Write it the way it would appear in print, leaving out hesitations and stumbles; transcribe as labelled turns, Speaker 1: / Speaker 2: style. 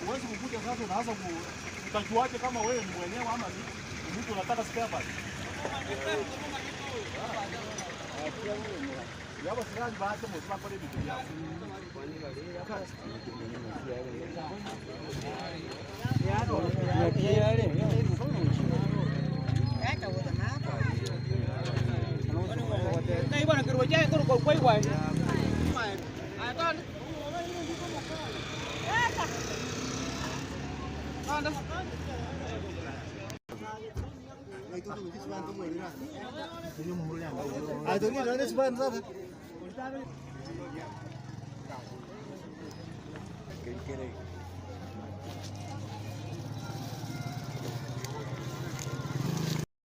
Speaker 1: Huwezi kukuja sasa unaanza utajuaje kama wewe ni mwenyewe ama ni mtu unataka spare part? Yaba sirani baada mzima kwa vitu vyao.
Speaker 2: Đây bọn là cái đồ chơi quay quay.